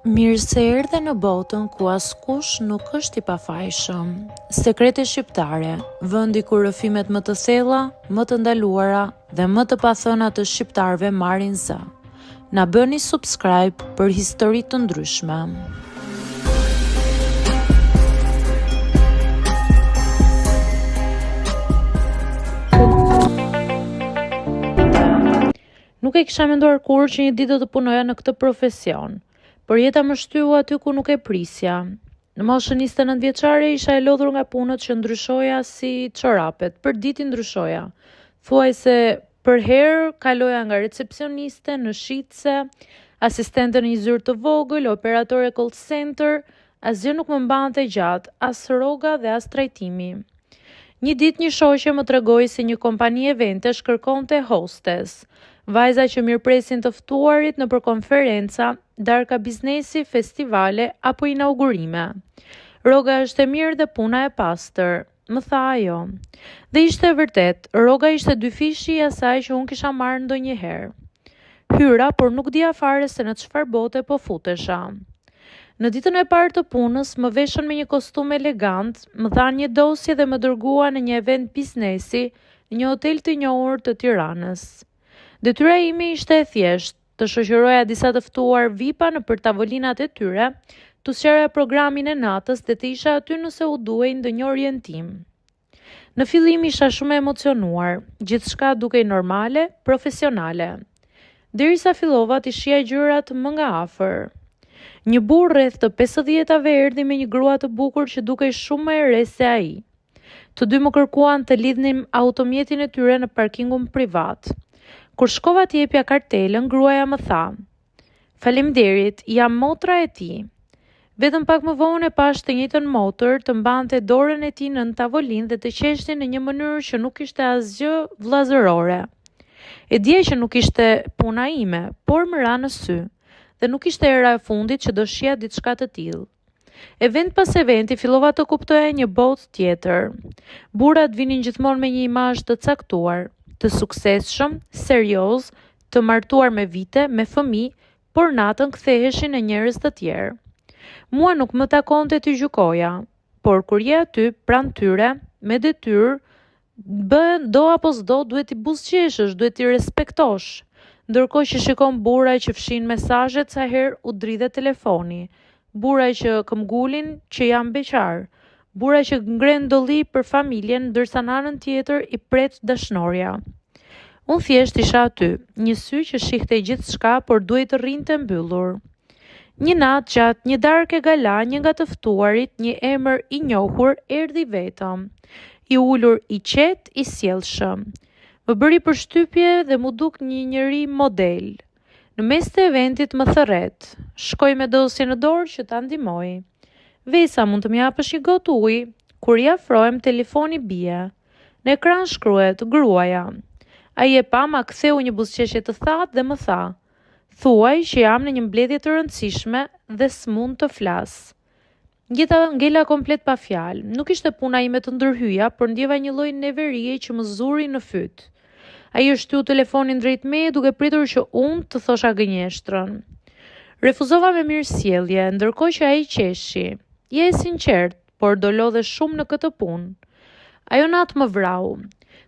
Mirë se erdhe në botën ku askush nuk është i pafajshëm. Sekrete shqiptare, vendi ku rrëfimet më të thella, më të ndaluara dhe më të pathëna të shqiptarëve marrin zë. Na bëni subscribe për histori të ndryshme. Nuk e kisha menduar kurrë që një ditë do të punoja në këtë profesion, por jeta më shtyu aty ku nuk e prisja. Në moshën 29 vjeçare isha e lodhur nga punët që ndryshoja si çorapet, për ditë i ndryshoja. Thuajse përherë kaloja nga recepsioniste në shitëse, asistente në një zyrë të vogël, operatore call center, Asgjë nuk më mbante gjatë, as rroga dhe as trajtimi. Një ditë një shoqe më tregoi se një kompani eventesh kërkonte hostess, vajza që mirëpresin të ftuarit nëpër konferenca, darka biznesi, festivale apo inaugurime. Rroga është e mirë dhe puna e pastër, më tha ajo. Dhe ishte e vërtetë, rroga ishte dyfishi i asaj që unë kisha marrë ndonjëherë. Hyra, por nuk dija fare se në çfarë bote po futesha. Në ditën e parë të punës, më veshën me një kostum elegant, më dhanë një dosje dhe më dërguan në një event biznesi në një hotel të njohur të Tiranës. Detyra ime ishte e thjeshtë, të shoqëroja disa të ftuar VIP-a nëpër tavolinat e tyre, t'u sqaroja programin e natës dhe të isha aty nëse u duhej ndonjë orientim. Në fillim isha shumë e emocionuar, gjithçka dukej normale, profesionale. Derisa fillova t'i shihja gjërat më nga afër. Një burrë rreth të pesëdhjetave erdhi me një grua të bukur që dukej shumë më e re se ai. Të dy më kërkuan të lidhnim automjetin e tyre në parkingun privat. Kur shkova t'i jepja kartelën, gruaja më tha, Faleminderit, jam motra e tij. Vetëm pak më vonë e pashë të njëjtën motër të mbante dorën e tij nën tavolinë dhe të qeshnin në një mënyrë që nuk ishte asgjë vëllazërore. E dija që nuk ishte puna ime, por më ra në sy dhe nuk ishte hera e fundit që do shihja diçka të tillë. Event pas eventi fillova të kuptoja një botë tjetër. Burrat vinin gjithmonë me një imazh të caktuar, të suksesshëm, seriozë, të martuar me vite, me fëmijë, por natën ktheheshin në njerëz të tjerë. Mua nuk më takonte t'i gjykoja, por kur je aty, pranë tyre, me detyrë, Bëhen do apo s'do duhet t'i buzëqeshësh, duhet t'i respektosh. Ndërkohë që shikon burra që fshijnë mesazhet sa herë u dridhet telefoni, burra që këmbgulin që janë beqarë, burra që ngrenë dolli për familjen ndërsa në anën tjetër i pret dashnorja. Unë thjesht isha aty, një sy që shihte gjithçka, por duhej të rrinte mbyllur. Një natë gjatë një darke gala, një nga të ftuarit, një emër i njohur, erdhi vetëm. I ulur, i qetë, i sjellshëm. Më bëri përshtypje dhe m'u duk një njeri model. Në mes të eventit më thërret. Shkoj me dosje në dorë që ta ndihmoj. Vesa, mund të më japësh një gotë ujë? Kur i afrohem, telefoni bie. Në ekran shkruhet, gruaja. Ai e pa, ma ktheu një buzëqeshje të thatë dhe më tha, Thuaj që jam në një mbledhje të rëndësishme dhe s'mund të flas. Ngjeta ngela komplet pa fjalë. Nuk ishte puna ime të ndërhyja, por ndjeva një lloj neverie që më zuri në fyt. Ai e shtyu telefonin drejt meje duke pritur që unë të thosha gënjeshtrën. Refuzova me mirësjellje, ndërkohë që ai qeshi. Je e sinqertë, por do lodhesh shumë në këtë punë. Ajo natë më vrau.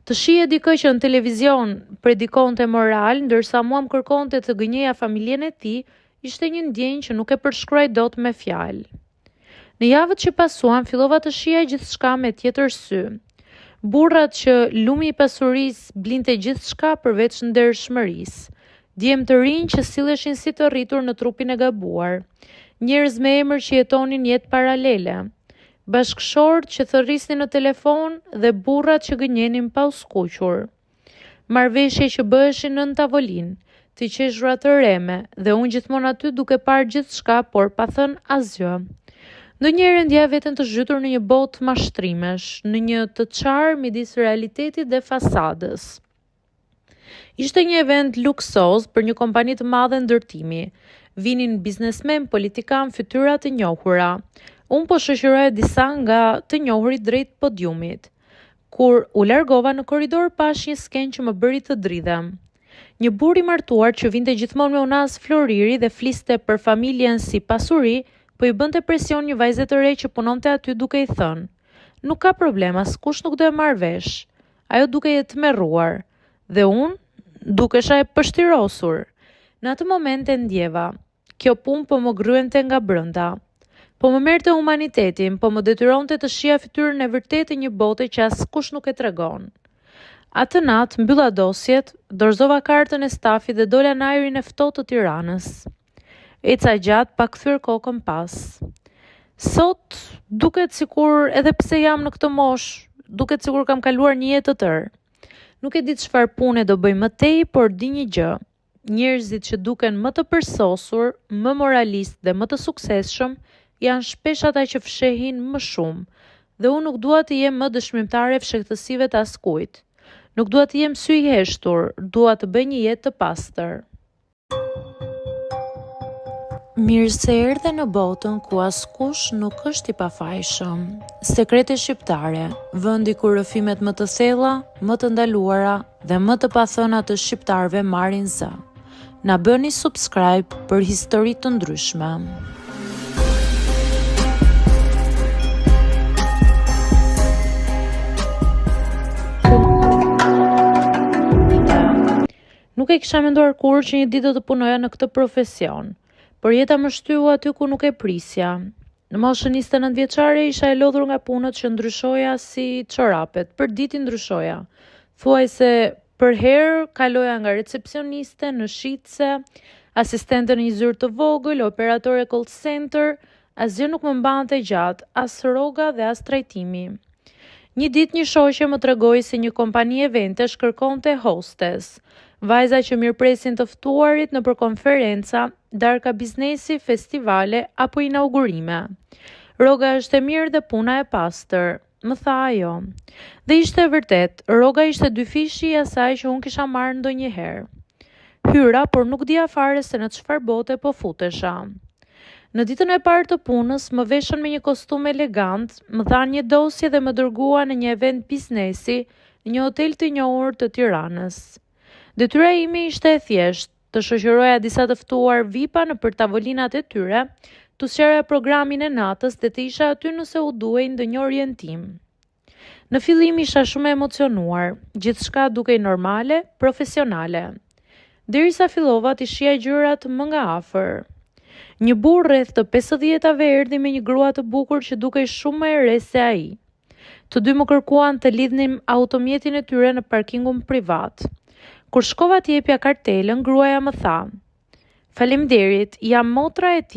Të shihje dikë që në televizion predikonte moral, ndërsa mua më kërkonte të gënjeja familjen e tij, ishte një ndjenjë që nuk e përshkruaj dot me fjalë. Në javët që pasuan, fillova të shihja gjithçka me tjetër sy. Burrat që lumi i pasurisë blinte gjithçka përveç ndershmërisë. Djem të rinj që silleshin si të rritur në trupin e gabuar. Njerëz me emër që jetonin jetë paralele. Bashkëshortë që thërrisnin në telefon dhe burrat që gënjenin pa u skuqur. Marrëveshje që bëheshin nën tavolinë, të qeshura të rreme dhe unë gjithmonë aty duke parë gjithçka, por pa thënë asgjë. Ndonjëherë e ndjeja veten të zhytur në një botë mashtrimesh, në një të çarë midis realitetit dhe fasadës. Ishte një event luksoz për një kompani të madhe ndërtimi. Vinin biznesmenë, politikanë, fytyra të njohura. Unë po shoqëroja disa nga të njohurit drejt podiumit. Kur u largova në korridor pashë një skenë që më bëri të dridhem. Një burrë i martuar që vinte gjithmonë me unazë floriri dhe fliste për familjen si pasuri, po i bënte presion një vajze të re që punonte aty duke i thënë, Nuk ka problem, askush nuk do e marrë vesh. Ajo dukej e tmerruar. Dhe unë dukesha e pështirosur. Në atë moment e ndjeva. Kjo punë po më gërryente nga brenda. Po më merrte humanitetin, po më detyronte të shihja fytyrën e vërtetë të një bote që askush nuk e tregon. Atë natë mbylla dosjet, dorëzova kartën e stafit dhe dola në ajrin e ftohtë të Tiranës. Eca gjatë pa kthyer kokën pas. Sot duket sikur edhe pse jam në këtë moshë, duket sikur kam kaluar një jetë të tërë. Nuk e di çfarë pune do bëj më tej, por di një gjë. Njerëzit që duken më të përsosur, më moralistë dhe më të suksesshëm, janë shpesh ata që fshehin më shumë. Dhe unë nuk dua të jem më dëshmitare e fshehtësive të askujt. Nuk dua të jem sy i heshtur, dua të bëj një jetë të pastër. Mirë se erdhe në botën ku askush nuk është i pafajshëm. Sekrete shqiptare, vendi ku rrëfimet më të thella, më të ndaluara dhe më të pathëna të shqiptarëve marrin zë. Na bëni subscribe për histori të ndryshme. Nuk e kisha menduar kurrë që një ditë do të punoja në këtë profesion, por jeta më shtyu aty ku nuk e prisja. Në moshën 29 vjeçare isha e lodhur nga punët që ndryshoja si çorapet, për ditë i ndryshoja. Thuajse përherë kaloja nga recepsioniste në shitëse, asistente në një zyrë të vogël, operatore call center, asgjë nuk më mbante gjatë, as rroga dhe as trajtimi. Një ditë një shoqe më tregoi se një kompani eventesh kërkonte hostess, vajza që mirëpresin të ftuarit nëpër konferenca, darka biznesi, festivale apo inaugurime. Rroga është e mirë dhe puna e pastër, më tha ajo. Dhe ishte e vërtetë, rroga ishte dyfishi i asaj që unë kisha marrë ndonjëherë. Hyra, por nuk dija fare se në çfarë bote po futesha. Në ditën e parë të punës, më veshën me një kostum elegant, më dhanë një dosje dhe më dërguan në një event biznesi në një hotel të njohur të Tiranës. Detyra ime ishte e thjeshtë, të shoqëroja disa të ftuar VIP-a nëpër tavolinat e tyre, t'u sqaroja programin e natës dhe të isha aty nëse u duhej ndonjë orientim. Në fillim isha shumë e emocionuar, gjithçka dukej normale, profesionale. Derisa fillova t'i shihja gjërat më nga afër. Një burrë rreth të pesëdhjetave erdhi me një grua të bukur që dukej shumë më e re se ai. Të dy më kërkuan të lidhnim automjetin e tyre në parkingun privat. Kur shkova t'i jepja kartelën, gruaja më tha: "Faleminderit, jam motra e tij."